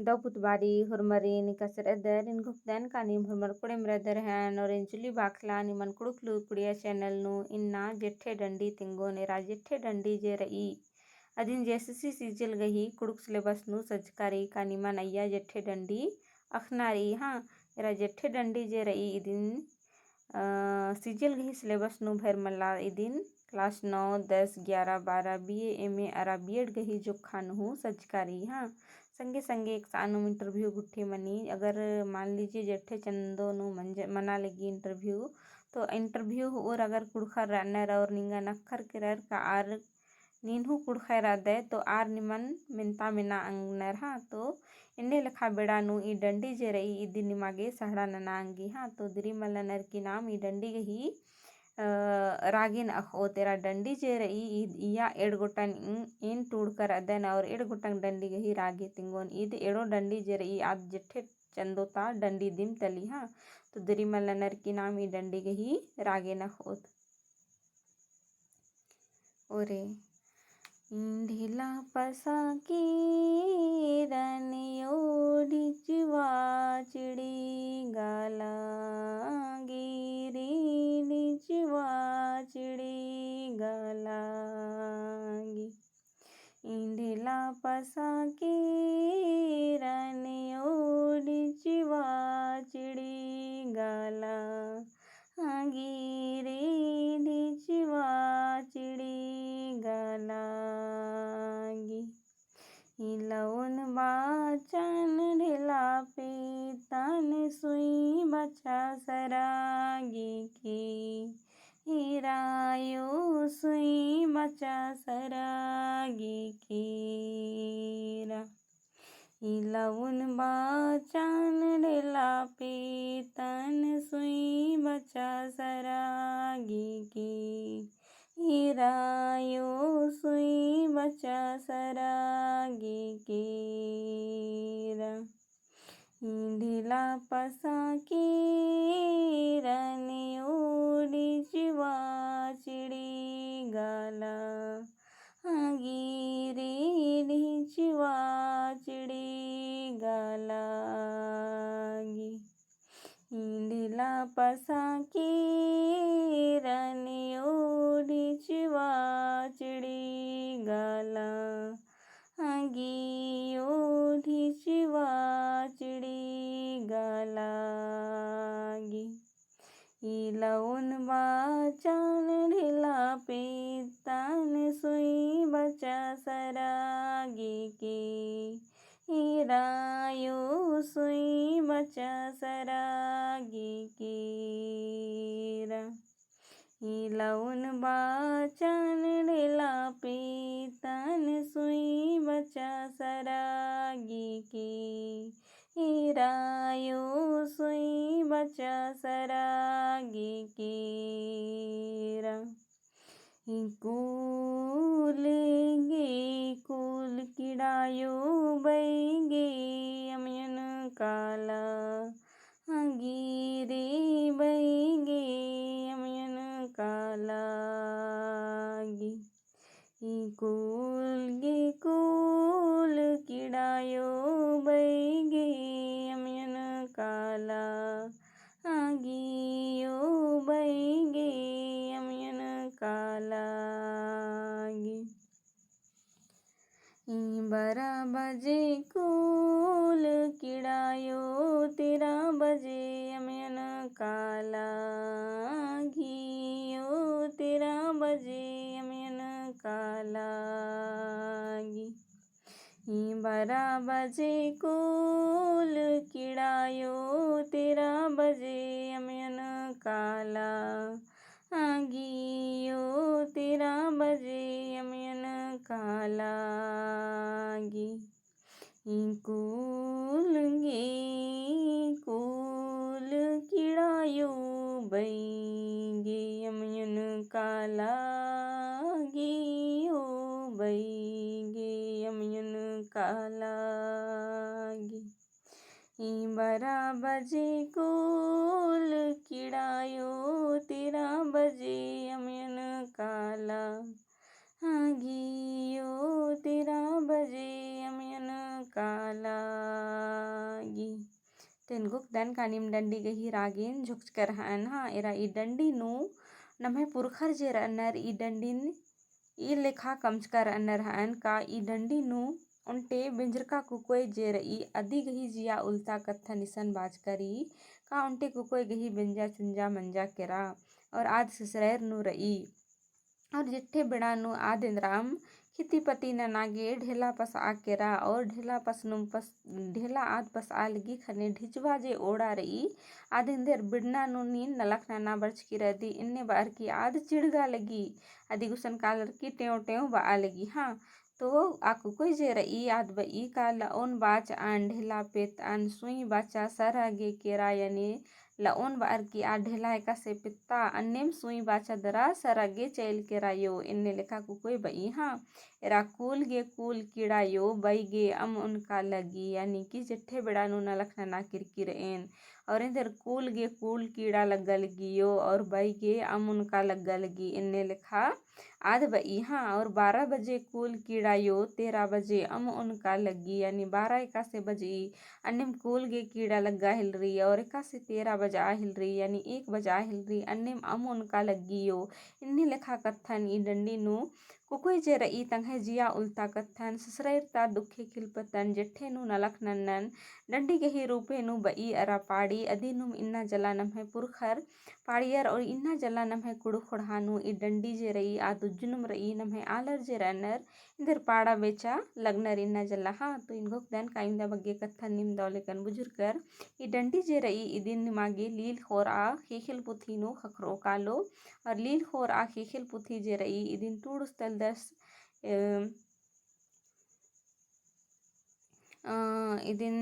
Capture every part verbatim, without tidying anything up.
दव पुत बारी होरमरिन कस रअदर, एन घोखदन का नीम होरमर कुँड़ुख़ रअदर हन, और एन जुली बाखला निमन कुँड़ुख़ लूर कुड़िया channel नू। इन्ना जेठे डंडी तिंगोन, एरा जेठे डंडी जे रई, अदिन JSSC CGL गही कुँड़ुख़ syllabus नू सज्जका रई का निमन अइय्या जेठे डंडी अख़ना रई, हाँ। एरा जेठे डंडी जे रई इदिन अ, CGL गही syllabus नू भइर मला इदिन class नौ, दस, ग्यारह, बारह, BA, MA अरा B.Ed गही जोक्खा नू हूँ सज्जका रई, हाँ। संगे संगे एकसानुम interview गुट्ठी मनी, अगर मान लीजिए जेठे चंदो नू मंज-, मना लगी interview, तो interview होर अगर कुँड़ुख़र रअनर और निंगन अख़र केरर का आर नीन हूँ कुँड़ुख़र रअदय, तो आर निमन मेन्ता मेना अंगनर, हाँ। तो एन्ने लेखा बेड़ा नू ई डंडी जे रई, इदिन निमा गे सड़हा नना अंगी, हाँ। तो दिरी मल्लनर की नाम ई डंडी गही, अ, रागेन अख़ओत। एरा डंडी जे रई, ई, इय्या एंड़ गोटन एन टूड़कर अदन और एंड़ गोटन डंडी गही रागे तिंगोन। ईद एंड़ो डंडी जे रई, आद जेठे चंदो ता डंडी दिम तली, हाँ। तो दिरी मल्लनर की नाम ई डंडी गही रागेन अख़ओत। ओरे। ढिला पसा केरन ओढ़िच बाचड़ी गला गे रे, ढिच बाचड़ी गला गे। ढिला पसा केरन ओढ़िच बाचड़ी गला गे रे, ढिच बाचड़ी गला गे। इलौन बाचन ढेला पेतन सुई बचा सरा गे के, एरा यो सुई बचा सरा गे के रा। इलौन बाचन ढेला पेतन सुई बचा सरा गे के, एरा यो सुई बचा सरा गे के रा। ढेला पसा केरन ओढ़िच बाचड़ी गला गे रे, ढिच बाचड़ी गला गे। ढेला पसा केरन ओढ़िच बाचड़ी गला गे, ओढ़िच बाचड़ी गला गे। इलौन बाचन ढेला पेतन सुई बचा सरा गे के, एरा यो सुई बचा सरा गे के रा। इलौन बाचन ढेला पेतन सुई बचा सरा गे के, एरा यो सुई बचा सरा गे के रा। कुल गे कुल किड़ायो बई गे अमयन काला गे रे, बई गे अमयन काला गे। कुल गे कुल किड़ायो बई गे अमयन काला गे, यो बई गे अमयन काला गे। बारह बजे कुल किड़ायो, तेरह बजे अमयन काला गे, यो तेरह बजे अमयन काला गे। बारह बजे कुल किड़ायो, तेरह बजे अमयन काला गे, यो तेरह बजे अमयन काला गे। कुल गे कुल किड़ायो बई गे अमयन काला गे, यो बई गे अमयन काला गे। बारह बजे कुल किड़ायो, तेरह बजे अमयन काला गे, यो तेरह बजे अमयन काला गी। तेन गुक दन का नीम डंडी गही रागेन झुकचकर हन। हाँ, एरा ई डंडी नू नम्है पुरखर जे रअनर ई डंडिन ई लेखा कमचका रअनर हन। का ई डंडी नू ओन्टे बेंजरका कुकोय जे रई अदी गही जिया उलता कत्थन इसन बाचका रई। का ओन्टे कुकोय गही बेंजा चुंजा मंजा केरा और आद सिसरैर नू रई। और जेठे बेड़ा नू आद एन्दराम खिती पती नना गे ढेला पसआ केरा और ढेला पसनुम पस, ढेला आद पसआ लगी खने ढिचवा जे ओड़ा रई आद एन्देर बिड़ना नू नीन नलख नना बरचकी रअदी। इन्ने बअर की आद चिड़गा लगी अदी गुसन कालर की टेंव टेंव बआ लगी। हाँ, तो आ कुकोय जे रई आद बई का लओन बाचअन ढेला पेतअन सुई बाचा सरा गे केरा यानी लओन बअर की आ ढेला एकासे पेत्ता अन्नेम सुई बाचा दरा सरा गे चइल केरा यो। इन्ने लेखा कुकोय बई। हाँ, एरा कूल गे कूल कीड़ा यो बई गे अम उनका लगी यानी कि जेठे बेड़ा नू नलख नना किरकी रएन। और एन्देर कूल गे कूल कीड़ा लग्गा लगी यो और बई गे अम उनका लग्गा लगी। इन्ने लेखा आद बई। हाँ, और बारह बजे कूल कीड़ा यो तेरह बजे अम उनका लग्गी यानी बारह एकासे बजई अन्नेम कूल गे कीड़ा लग्गा हेलरी और एकासे तेरह बजआ हेलरी यानी एक बजआ हेलरी अन्नेम अम उनका लग्गी यो। इन्ने लेखा कत्थन ई डंडी नू कुकोय जे रई तंग्है जिया उलता कत्थन सिसरैर ता दुखे खिलपतन जेठे नू नलख नन्नन डंडी गही रूपे नू बई अरा पाड़ी अदी नुम इन्ना जला नम्है पुरखर पाड़ियर और इन्ना जला नम्है कुँड़ुख़ ख़ोंड़हा नू ई डंडी जे रई आद उज्जुनुम रई नम्है आलर जे रअनर एन्देर पाड़ा बेचा लगनर इन्ना जला। हाँ, तो एन गुक दन का इवंदा बग्गे कत्थन नीम दव लेकन बुझुरकर। ई डंडी जे रई इदिन निमा गे लील ख़ोरआ ख़ेख़ेल पुथी नू ख़क्खरओ कालो। और लील ख़ोरआ ख़ेख़ेल पुथी जे रई इदिन टूड़ुस तलदस, अ, अ, इदिन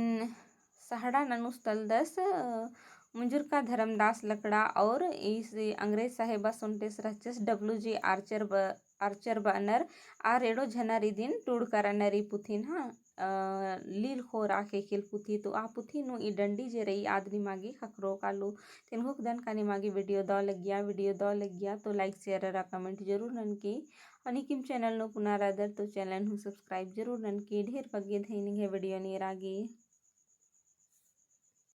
सहड़ा ननुस तलदस, अ, मुंजुरका धरमदास लकड़ा और इस अंग्रेज साहेबस ओन्टेस रहचस W G Archer ब-, Archer बअनर। आर एड़ो झनर इदिन टूड़का रअनर ई पुथिन। हाँ, अ, लील ख़ोरआ ख़ेख़ेल पुथी। तो आ पुथी नू ई डंडी जे रई आद निमा गे ख़क्खरओ कालो। तेन गुक दन का निमा गे video दव लग्गिया, video दव लग्गिया तो like, share अरा comment जरूर ननके। और नीकिम channel नू पुना रअदर तो channel हूँ subscribe जरूर ननके। ढेर बग्गे धई निंग्है video नू एरा गे।